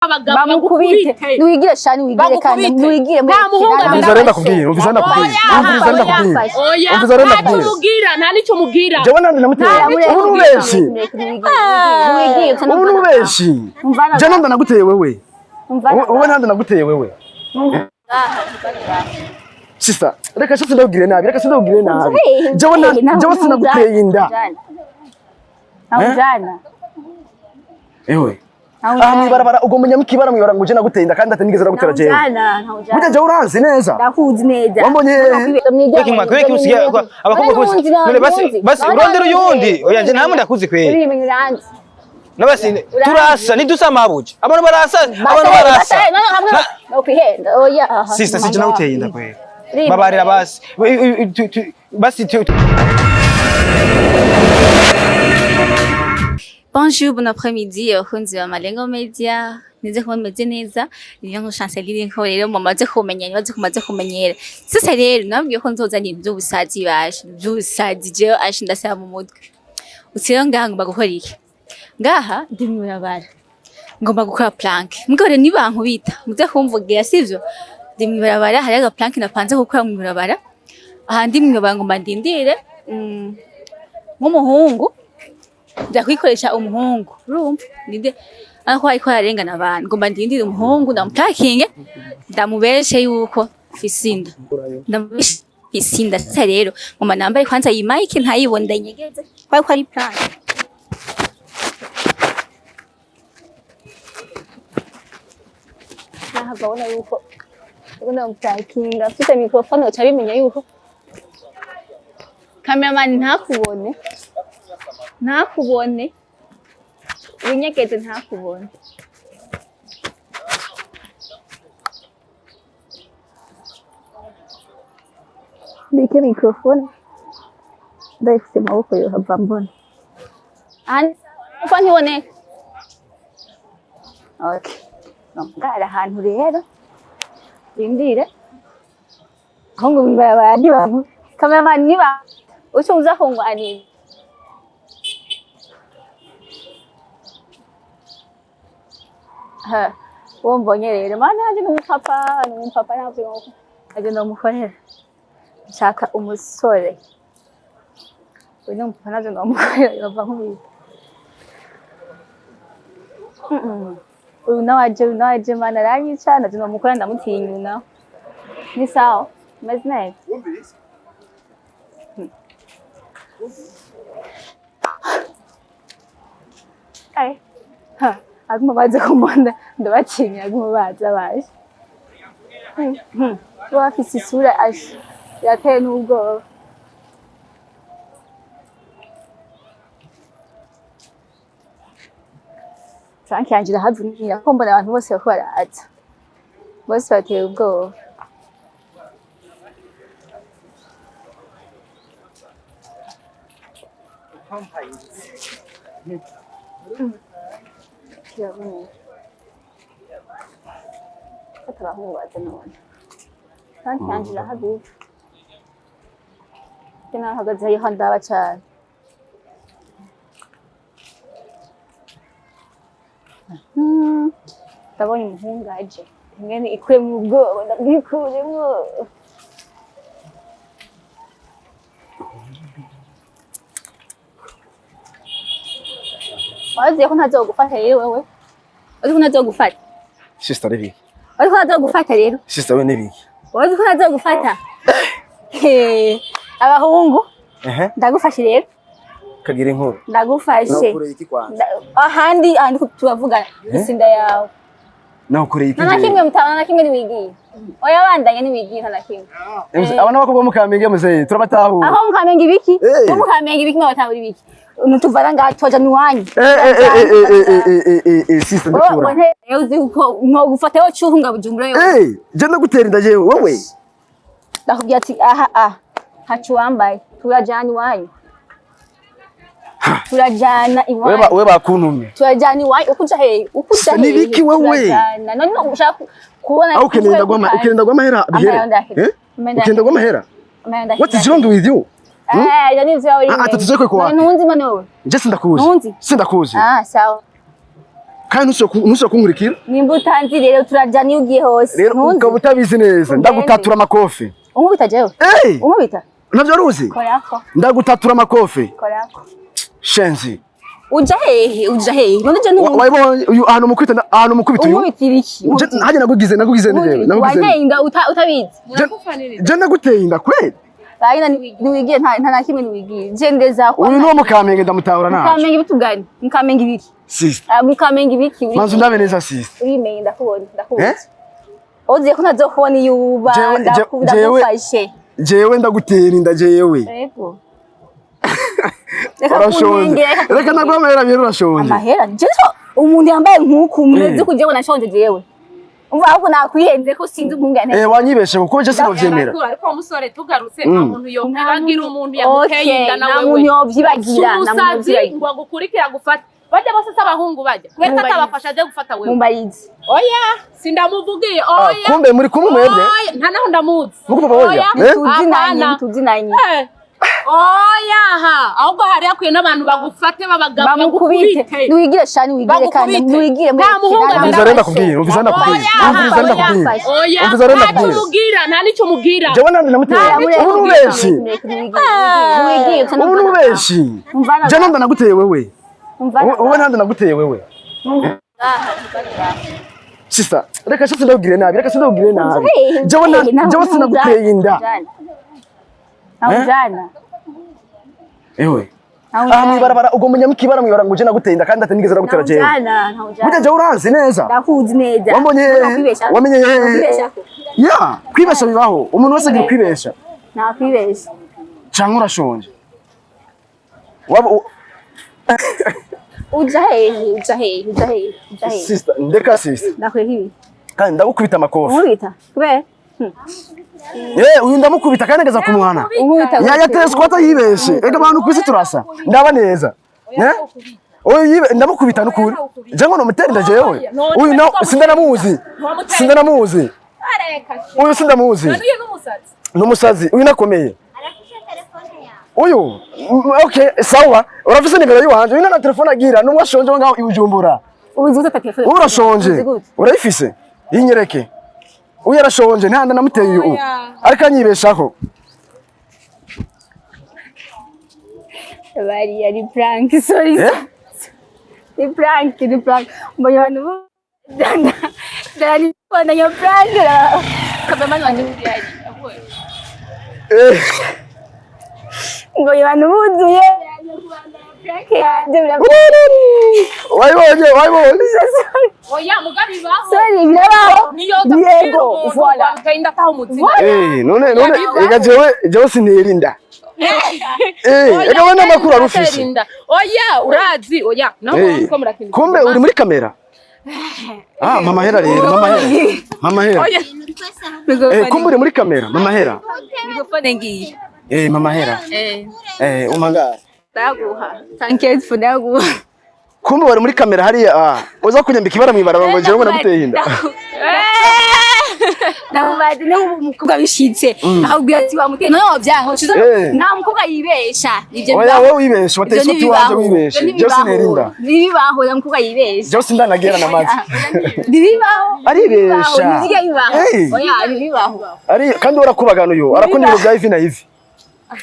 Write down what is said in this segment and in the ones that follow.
Abagabo bamukubite. bagukubite. Niwigire shani, wigire kandi. Bagukubite. Niwigire. Nta muhungu Umviriza rero ndakubwira, umviriza ndakubwira, Oya, umviriza ndakubwira. Oya, Umviriza rero ntacyo ndakubwira. umubwira, nta n'icyo umubwira. Jewe nandi namuteye. Ubu nubeshi. Ubu nubeshi. Je nandi naguteye wewe. Wowe nandi naguteye wewe. Sister, reka sasa ndakubwire nabi, reka sindakubwire nabi. Jewe nandi, jewe sinaguteye inda. Ntawujana. Ewe. Aha mwibarabara ugomba nyamukibara mwibara ngo je naguteye inda kandi atanigeze nagutera jewe. Ntawujana. Burya jewe uranzi neza. Ndakuzi neza. Wambonye hehe? Kweki mwa kweki usikia abakobwa kuzi. None basi basi urondera uyundi. Oya nje ntamwe ndakuzi kweli. Urimi uranzi. Na basi turasa nidusa mabuje. Abantu barasa, abantu barasa. Nokwihenda. Oya. Aha. Sister sije naguteye inda kweli. Urimi. Babarira basi. Basi Bonjour, bon après-midi, abakunzi ba Malengo Media. Nize kuba mumeze neza, niyo nko Chanceline ko rero mumaze kumenya, nibaze kumaze kumenyera. Sasa rero nabwiye ko nzozana ibintu by'ubusazi bashe, by'ubusazi jewe ashe ndasaba mu mutwe. Uti rero ngaha ngomba gukora iki? Ngaha ndi mw'ibarabara. Ngomba gukora plank. Mugabo rero nibankubita, muze kumvugira sivyo? Ndi mw'ibarabara, hari aga plank napanze gukora mw'ibarabara. Aha ndi mw'ibarabara ngomba ndindire nk'umuhungu nja kwikoresha umuhungu, urumva ninde ariko ariko ararengana abantu, ngomba ndindire umuhungu ndamupakinge, ndamubeshe yuko mfise inda, ndamubeshe mfise inda. Sasa rero ngomba nambare kwanza iyi mic ntayibone, ndayinyegeze kubera ko ari plan. Naha urabona yuko ubona mutakinga afite microphone uca bimenya yuko cameraman ntakubone, ntakubone, winyegeze ntakubone. Mbike microphone ndayifise mu maboko yohava mbona ahandi uko ntiboneka. Okay. Ngara ahantu rero rindire ahungu mw'ibarabara ntibamu cameraman niba uco uza kungwanira. Ha, uwo mbonye rero mana yanje ni umupapa, ni umupapa ntabwo agenda umukorera. Nshaka umusore, uyu ni umupapa ntabwo ndamukorera yova nkubita. Uyu nawe aje, uyu nawe aje, mana aranyica, ntabwo ndamukorera, ndamutinya uyu nawe. Ni sawa, umeze neza. Ai, ha, aguma baza kumbona ndabatinya, aguma baza baje. Baba bafise isura ashe yateye n'ubwoba. Frank yanje irahavunira ko mbona abantu bose bariko baraza, bose bateye ubwoba. Kiraboneka. Fata abahungu baze none. Frank yanje irahaguka. Njye nahagaze hariho ndaba cane. Ndabonye umuhungu aje. Mwene ikuremwo ubwoba, ndabwikuremwo. Wazi ko ntazogufata rero wewe. Wazi ko ntazogufata. Sister nibiki? Wazi ko ntazogufata rero. Sister we nibiki? Wazi ko ntazogufata. He, abahungu Ehe. ndagufashe rero. Kagira inkuru. Ndagufashe. Nakukoreye iki kwanza? Ahandi ahandi turavugana isinda yawe. Nakukoreye iki? Nta na kimwe mutana na kimwe ntiwigiye. Oya bandanye ntiwigiye nta na kimwe. Abana b'abakobwa mu Kamenge muzehe turabatahura. Aho mukamenya ibiki? Eh. Aho mukamenya ibiki mwabatahura ibiki? Nutuvana ngaha toja niwanyu. Eh eh eh eh eh eh eh eh eh sister ndakura. Wowe uzi uko mwogufata yo cuhunga Bujumbura yo. Eh, je ndagutera inda jewe wewe. Ndakubwira ati aha aha hacu wambaye turajana iwanyu. Turajana Wewe iwanyu. wewe bakuntumye. Turajana iwanyu ukuja hehe? Ukuja hehe? Ni ibiki wewe? Turajana. None ushaka kubona Aho ukeneye ndagwama, ukeneye ndagwama hera bihere. Amahera ndahera. Eh? Ukeneye ndagwama hera. What is wrong with you? Eh, yani ivyo uri. Ah, tatizo yako iko wapi? Nunzi mane wewe. Je sindakuzi. Nunzi. Sindakuzi. Ah, sawa. Kandi ntusubire kunkurikira. Nimba utanzi rero turajana iyo ugiye hose. Rero Ntunzi. ukaba utabizi neza, Ugende. ndagutatura amakofi. Unkubita jewe? Eh! Unkubita? Navyo ruzi? Korako. Ndagutatura amakofi. Korako. Shenzi. Uja hehe? Uja hehe? None je ntunzi. Wayibonye uyu ahantu mukubita, ahantu mukubita uyu. Unkubitira iki? Haje nagugize ndewe. Nagugize. Wanteye inda utabizi. Je naguteye inda kweli? Bagina niwigiye, nta na kimwe niwigiye. Je ndeza kwa. Uyu ni wo mukamenge, ndamutahura naco. Mukamenge bitugani. Mukamenge ibiki? Sister. Ah, mukamenge ibiki? Manzu ndabe neza, sister. Urimenye, ndakubona, ndakubona. Eh? Uziye ko ntazokubona iyo uba ndagufashe. Jewe ndagutera inda jewe. Yego. Reka Urashonje. kunyengera, Reka naguha amahera abiri, urashonje. Amahera? Jewe umuntu yambaye nk'uku mumeze Eh. kugira ngo nashonje jewe. Umva, ahubwo nakwihenze ko sinzi umwungane. Eh, wanyibeshe kuko je sinovyemera. Ariko uwo musore tugarutse, nta muntu yokwibagira umuntu yamuteye Okay, inda na nta wewe. muntu yovyibagira, nta muntu Umusazi yovyibagira. ngo agukurikire agufate, bajya bose si abahungu bajya kubera ko Mumbarize. atabafasha ajya gufata wewe. Mumbarize. Oya, sindamuvugiye. Ah, Oya. kumbe muri kumwe mwebwe. Oya, nta naho ndamuzi. Muko papa oya. Eh? Tuzinanye, Apana. tuzinanye. Eh, oya ha, ahubwo hari hakwiye n'abantu bagufate b'abagabo. Bamukubite. Bagukubite. Niwigire shani, wigire kandi Bagukubite. niwigire. Nta muhungu Umviriza rero ndakubwira, umviriza ndakubwira. Oya, Umviriza ndakubwira. oya, Umviriza rero ntacyo ndakubwira. umubwira, nta n'icyo umubwira. Jewe nandi namuteye. Ubu nubeshi. Ubu nubeshi. Je nanda naguteye wewe. Wowe nanda naguteye wewe. Sister, reka sasa ndakubwire nabi, reka sindakubwire nabi. Jewe nanda, jewe sinaguteye inda. Ntawujana. Ewe. Aha mwibarabara ubwo munyamukibara mwibara ngo je naguteye inda kandi atanigeze nagutera jewe. Ntawujana, Burya ntawujana. jewe uranzi neza. Ndakuzi neza. Wambonye hehe? Nakwibesha. Wamenye hehe? Nakwibeshako. Ya, kwibesha bibaho. Umuntu wese agira kwibesha. Nakwibesha. Canke urashonje. Waba Uja hehe? Uja hehe? Uja hehe? Uja hehe? Sister, ndeka sister. Ndakwereka ibi. Kandi ndagukubita amakofi. Unkubita. Kubera? Eh, uyu ndamukubita kandi ageza kumuhana. Unkubita. Ya yateye squat yibeshe. Ega abantu kwisi turasa. Ndaba neza. Eh? Uyu yibe ndamukubita nukuri. Je ngo nomutera inda jewe. Uyu na sindanamuzi. Sindanamuzi. Uyu sindamuzi. Uyu n'umusazi. Numusazi. Uyu nakomeye. Uyu okay, sawa. Urafise nimero yiwanje. Uyu nta telefone agira. Numwe ashonje ngaho ibujumbura. Uzi gute ata telefone? Uyu urashonje. Uzi gute? Urayifise? Yinyereke. Uyu arashonje nta namuteye uyu. Ariko anyibeshaho. Bari ari prank, sorry. Eh? Ni prank, ni prank. Mbonye abantu dana dani bana ya prank. Cameraman wanje uri hari. Eh. Mbonye abantu buzuye. Prank yanjye Wayibonye, wayibonye. Oya, mugabe bibaho. Sorry, birabaho. Niyo uza Yego, voilà. uteye inda ataha umutsima. Eh, none ega jewe sinera inda. Eh, ega we n'amakuru arufise. Inda. Oya, urazi, oya. Naho Eh, ko murakina. kumbe uri muri kamera. Ah, mama hera rero, mama hera. Mama hera. Oya. Eh, kumbe uri muri kamera, mama hera. Mikrofone ngiyi. Eh, mama hera. Eh, Eh, umanga. ndaguha. Thank you, ndaguha. Kumbe wari muri kamera hariya, ah. Uza kunyambika ibara mw'ibarabara ngo jewe ngo naguteye inda. Ndamubaza niba umukobwa bishitse akubwira ati wamuteye none wavyanka ucuza. Eh. Nta mukobwa yibesha ivyo. Oya, Bibaho. wowe wibeshe, wateye Ivyo isuti wanje ntibibaho. wibeshe. Ivyo Jewe sinera inda. ntibibaho, nta mukobwa yibesha. Jewe sindanagera namaze. Ntibibaho. Aribesha. Ntibibaho, bibaho. Eh. Oya, ntibibaho. Ari kandi urakubagana uyu, arakunda ibintu bya ivi na ivi.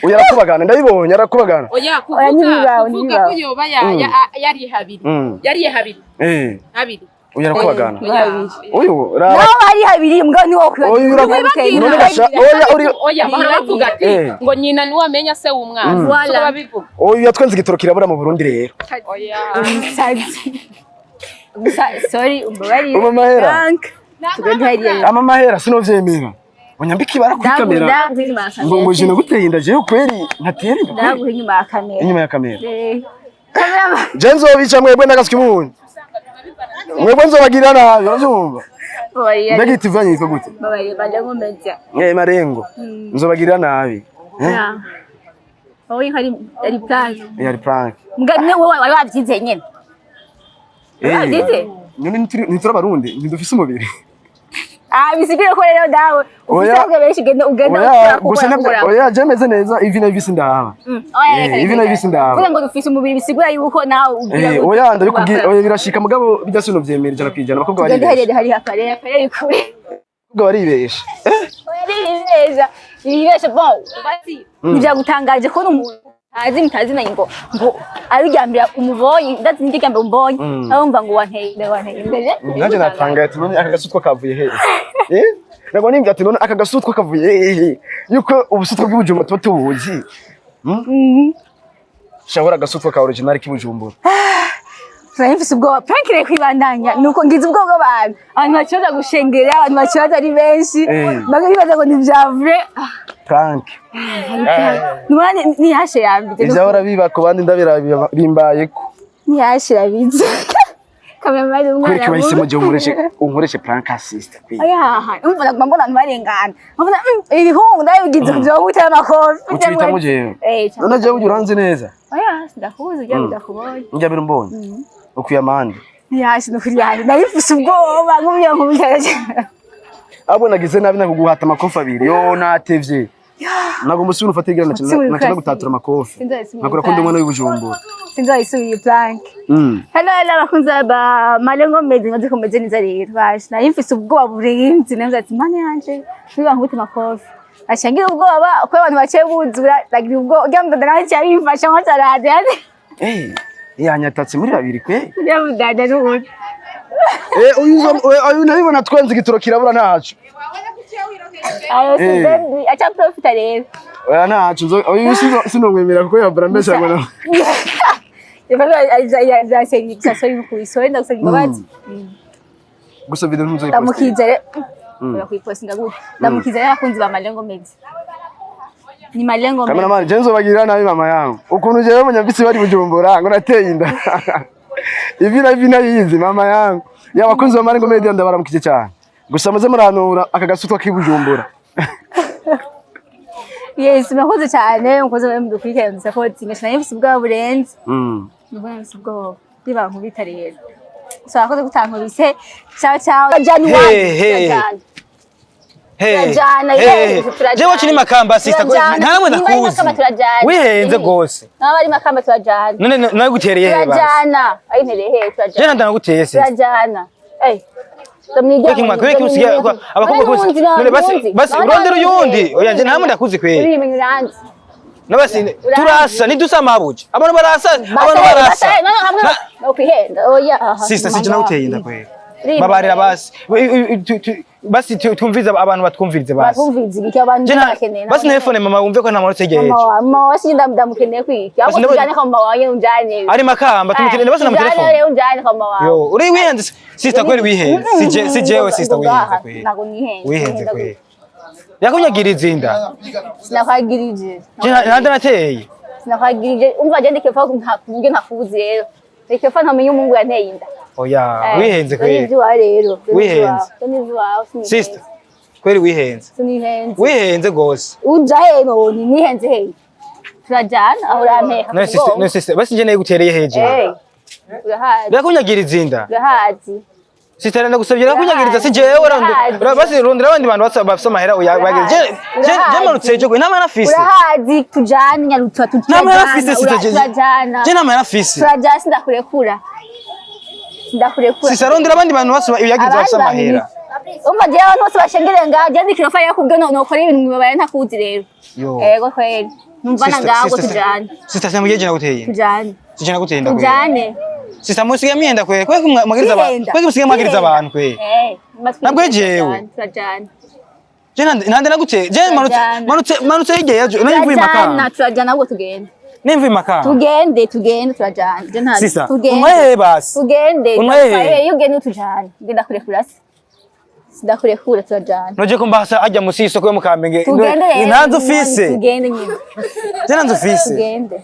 Uyu arakubagana, ndabibonye arakubagana. Oya, Oya, kuvuga ntibibaho, kuvuga ko ntibibaho. yoba yari habiri. Yari habiri. Eh, Habiri. uyu arakubagana. Oya. Uyu raba. Naho bari habiri mbwa ni wowe. Uyu urakubagana. None gasha, oya uri Oya, bahora bavuga ati Eh. ngo nyina niwe amenya se w'umwana. Voilà. Siko babivuga. Uyu yatwenze igitoro kirabura mu Burundi rero. Oya. Gusa sorry, umbabarire. Ubu mahera. Prank. Tugende hariya. Ama mahera sinovyemera. Unyambika ibara kuri kamera. Ndaguha inyuma ya Ngo kamera. ngo je naguteye inda jewe kweri ntatera inda kweri. Ndaguha inyuma ya kamera. Inyuma ya kamera. Eh. Cameraman. Je nzobica mwebwe n'agaswi munyu. Mwebwe nzobagirira nabi, uravyumva? Babarira. Mbega itivanye yitwa gute? Babarira Malengo Media. Eh, Marengo. Nzobagirira nabi. Eh? Wowe hari ari prank. Yari prank. Mbwa ni wowe wari wavyize nyene. Eh. Wavyize? None ntituri abarundi, ntidufise umubiri. Ah, bisigire ko rero dawe ufite Oya. abakobwa benshi ugenda ugenda Oya, ukora gusa ukora nabyo ukora. oya je meze neza ivi na ivi sindahaba. Oya, reka, Ivi reka, na ivi reka. sindahaba. Kugira ngo dufise umubiri bisigura yuko nawe ugira Eh, gute, oya ndabikubwiye, wakora. oya birashika mugabo bijya sino vyemera 100%, abakobwa Tugende baribesha. hariya hari hakare hakare kure. Abakobwa baribesha. Oya, biribesha biribesha. Bon, basi ntibyagutangaje kubona umuntu ntazi mutazinanye ngo ari irya mbere umubonye, ndazi ni irya mbere umubonye, arumva ngo wanteye imbere, wanteye imbere. Nanjye natangaye ati none aka gasutwa kavuye hehe? Eh? Ntabwo nimbye ati none aka gasutwa kavuye hehe? Yuko ubusutwa bw'Ibujumbura tuba tubuzi. Shahora agasutwa ka original k'Ibujumbura. Nari mfise ubwoba, prank rero kwibandanya nuko ngize ubwoba bw'abantu, abantu bakibaza gushengera, abantu bakibaza ari benshi, bamwe bibaza ngo ni vya vrai. Prank. Nubona nihashe yambitse. Ivyahora biba ku bandi ndabira bimbayeko. Nihashe yabize kamera umwana. Kwereka bahisemo je unkoreshe prank assist kwiye. Ayaha, umva naguma mbona abantu barengana, mbona ibihungu ndabigize kugira ngo utere amakofi. Ucihitamo jewe. Eh. None jewe ujya uranzi neza. Oya, ndakuzi ujya ndakubonye. Njya mbere umbonye. Ukwiye amande. Nihashe nukuri yanjye nari mfise ubwoba nk'umwe nk'umutera. Abo nagize nabi nakuguhata amakofi abiri. Yo natevye. Ntabwo musubira ufata igira Musubira naca ufate. gutatura amakofi. Sinzayisubira Nakora ko ndi umwana w'Ibujumbura. Sinzayisubiye iyi prank. Hello, hello abakunzi ba Malengo Media, maze kumeze neza rero. Bashe nari mfise ubwoba burenze, navuze ati mana yanje niba nkubita amakofi aca ngira ubwoba ko abantu baciye buzura, ndagira ubwoba urya mudada nawe aciye abimfasha nko sarade. Eh, yanyatatse muri babiri kwe. Urya mudada n'ubundi. Eh, uyu uyu nabibona twenze igitoro kirabura ntaco. Ayo si Eh. baby aca profita rero. Oya ntaco uyu sinomwemera kuko yabura mbese ngo na. Ndagusaba imbabazi. Gusa video ntuzoyiposta. Ndamukiza rero, urakuyipostinga gute? Ndamukiza rero abakunzi ba Malengo Media, ni Malengo Media. Cameraman, je nzobagirira nabi mama yangu. Ukuntu jewe munyambitsi bari Bujumbura ngo nateye inda. Ivi na ivi nayizi mama yangu. Ya bakunzi ba Malengo Media ndabaramukije cyane. Gusa muze muranura aka gasutwa k'ibujumbura. Yes, murakoze cyane, mukoze muri mudukurikirana musapotinga. Nari mfise ubwoba burenze. Nubwo nari mfise ubwoba nibankubita rero. So wakoze kutankubise. Ciao ciao. Jani Hey, hey. wanjye. Hey, Turajana, hey. yes, turajana. Jewe chini Makamba sister, Turajana. ntamwe Niba ari ndakuzi. Makamba turajana. Wihenze gose. Naba ari Makamba turajana. None naguteye he basi? Turajana. Ari ntereye he? Je Turajana. ndanaguteye sister. Turajana. Eh. Kweki mwa kweki usikia abakobwa kose. None basi basi urondera uyundi. Oya nje ntamwe ndakuzi kweli. Uri uranzi. Nabasi turasa nidusa mabuja. Abantu barasa, abantu barasa. No kwihenda. Oya. Aha. Sister sije naguteye inda kweli. Uri Babarira basi. Basi tumvize abantu batwumvirize basi. Bakumviriza ibiki abantu Je bakeneye. basi telefone mama wumve ko nta manota yegeje. Mama wawe, mama wawe sinda ndamukeneye kwiki. Ahubwo Basi tujane kwa mama wawe unjane. Ari Makamba tumutelefone basi na Tujane telefone. rero unjane kwa mama wawe. Yo, uri wihenze sister kweli wihenze. Sije si jewe sister wihenze kweli. Ntabwo nihenze. Wihenze kweli. Yakunyagiriza inda. Sinakwagirije. Je nande nateye. Sinakwagirije. Umva je ndike fa ntakuvuge ntakubuze rero. Ndike fa ntamenye umuhungu yanteye inda. Oya, wihenze kweli. Nivyo rero. Wihenze. Nivyo wawe. Sister, kweli wihenze. Sinihenze. Wihenze gose. Uja he none nihenze he. Turajana aho urampeha. No sister, no sister, basi nje nayigutereye heje. Eh. Urahazi. Yakunyagiriza inda. Urahazi. Sister ndagusabye yakunyagiriza si jewe Urahazi. basi rondera abandi bantu bafise amahera uyageze. Je je manutse ejo gwe nta mahera afise. Urahazi tujane nyarutwa. Nta mahera afise sister je. Turajana. Je nta mahera afise. Turajana sindakurekura. Sindakurekura. Sister rondera abandi bantu bose uyagize bafise amahera. Umva jewe abantu bose bashengereye ngaho je ndikiro fa yakubwe no nokora ibintu mwibabaye ntakuzi rero. Yo. Ego kweli. Numva na ngaho tujane. Sister simugiye je naguteye inda. Tujane. Sije naguteye inda kweli. Tujane. Sister musigaye myenda kweli. Kweli mwagiriza abantu. Kwihenda. Kweli musigaye mwagiriza Kwihenda. abantu kweli. Eh. Nabwo jewe. Turajana. Je nande naguteye. Je manutse Turajana. manutse manutse hirya yaje. Nari mvuye Turajana, Makamba. turajana ahubwo tugende. Nimvuye Makamba. Tugende, tugende turajana. Je nta Sister, tugende. unyweye basi. Tugende. Unyweye. Eh, iyo ugende tujane. Genda kurekura se. Sindakurekura turajana. Noje ko mbasa ajya musi y'isoko yo mu Kamenge. Tugende rero. Ntanze ufise. Tugende nyine. Je ntanze ufise. Tugende.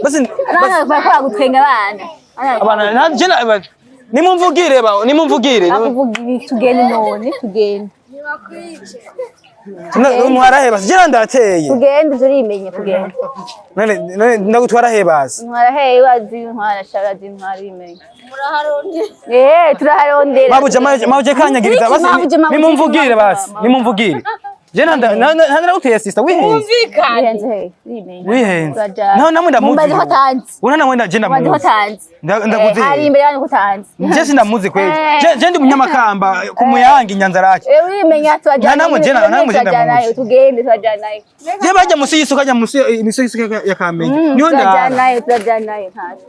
Basi Abana bakora gutwenga abana. abana nanje nimumvugire ba nimumvugire. Akuvuga ibi tugende none tugende. Ntwara he basi. Je ndateye. Tugende turimenye tugende. None none ndagutwara he basi. Ntwara he wazi ntwara shara zi ntwara imenye. Eh, turaharondera. Mabuja mabuja kanyagiriza basi. Mabuja, mabuja, Nimumvugire mabuja, basi, nimumvugire. Je nanda nanda uteye sister wihenze. Umvikane. Wihenze he? Wimenye. Wihenze. Turajana. Naho namwe ndamuzi. Mumbaze ko atanzi. Una namwe ndaje Mumbaze ko ndamuzi. atanzi. Ndakuzi. Eh, ari imbere yanyu ko utanzi. Je sindamuzi kweli. Eh. Je ndi munyamakamba ku muyange Inyanzarake. Eh, wimenya turajana. Nta namwe je namwe je turajanayo, ndamuzi. tugende turajanayo. Je bajya musi y'isuka ajya musi imisi y'isuka ya Kamenge. Niho ndara. Turajanayo, turajanayo ntaco.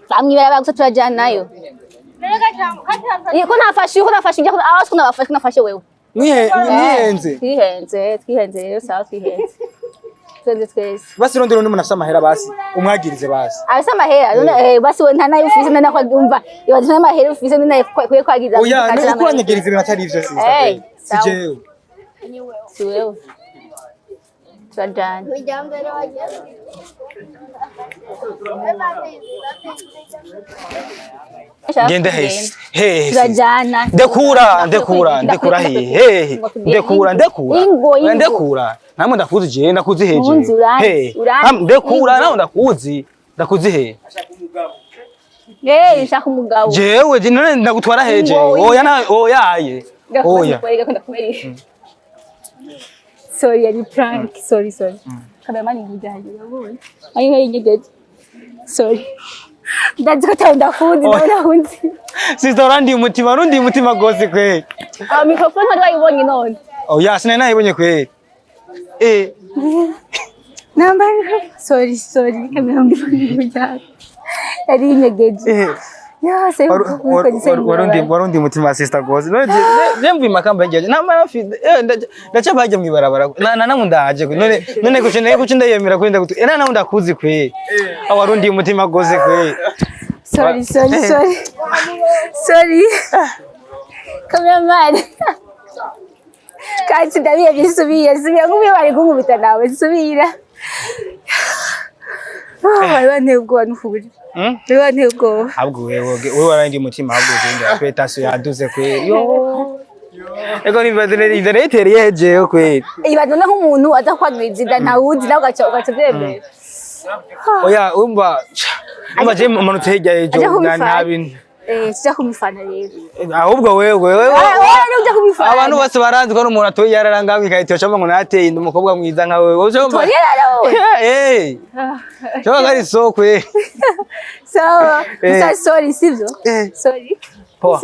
Bamwe gusa turajanayo. Ko nafashe, ko nafashe, ujya aho ko nafashe, ko nafashe wewe. Mwihenze. Twihenze, twihenze rero sawa twihenze. Twihenze twese. Basi rondero ndi umuntu afise amahera basi umwagirize basi. Afise amahera, none eh basi we nta nayo ufise none ko umva. Ibaze nta mahera ufise none kwiye kwagiza. Oya, ni uko uranyagiriza ibintu atari ivyo sister. Eh, Kweli. Si sawa. jewe. Si wewe. Turajana. Genda hese. Hehe. Turajana. Ndekura, ndekura, ndekura hehe. Hehe. Ndekura, ndekura. Ingo, Oya, ingo. ndekura. Namwe ndakuzi je, ndakuzi heje. Nkunzi, uranzi, Hehe. uranzi. Ndekura, nawe ndakuzi. Ndakuzi hehe. Eh, nshaka umugabo. Jewe, je none ndagutwara heje. Ingo, ingo. Oya na oya aye. Oya. Sorry, yari prank. Sorry, sorry. Cameraman ngujanye yabonye. Ayi nkayi nyegeje. Sorry. Ndazi ko tawe ndakuzi, Oya. ndakuzi. Sister urandiye umutima, urundiye umutima gose kweli. Ah, microphone wari wayibonye none. Oya, sinari nayibonye kweli. Eh. Namba sorry, sorry. Cameraman ngujanye. Yari nyegeje. Eh. Ya, se Warundi umutima sister gose. None je mvuye makamba ngeje. Namara mfite ndaca bajya mwibarabara. Na namwe ndaje. None none kuce naye kuce ndayemera kuri ndagutu. Era namwe ndakuzi kwe. Warundi umutima gose kwe. Sorry, sorry, sorry. Sorry. Cameraman. Kandi ndabiye bisubiye, subira nk'umwe bari kunkubita nawe, subira. Ah, bari banteye ubwoba n'ukuri. Bari banteye ubwoba. Ahubwo wewe wewe warandi umutima ahubwo ugenda kwe taso yaduze kwe. Yo. Ego ni badene internet yejeyo kwe. Ibaze noneho nk'umuntu aza kwagwiza inda ntawuzi nawe ugaca ugaca ubyemera. Oya umva umva je manutse hirya Aja yejo kumufana. ntabintu. Eh, tujya kumufana rero. Ahubwo wewe wewe Ah, wewe ujya kumufana. abantu bose baranzi ko ari umuntu atoye yararanga ikahita cyangwa ngo nateye inda umukobwa mwiza nka wewe. Ushobora Toyera wowe. Eh. Cyangwa ari soko eh. Sawa. Eh. Gusa sorry sivyo? Eh. Sorry. Poa.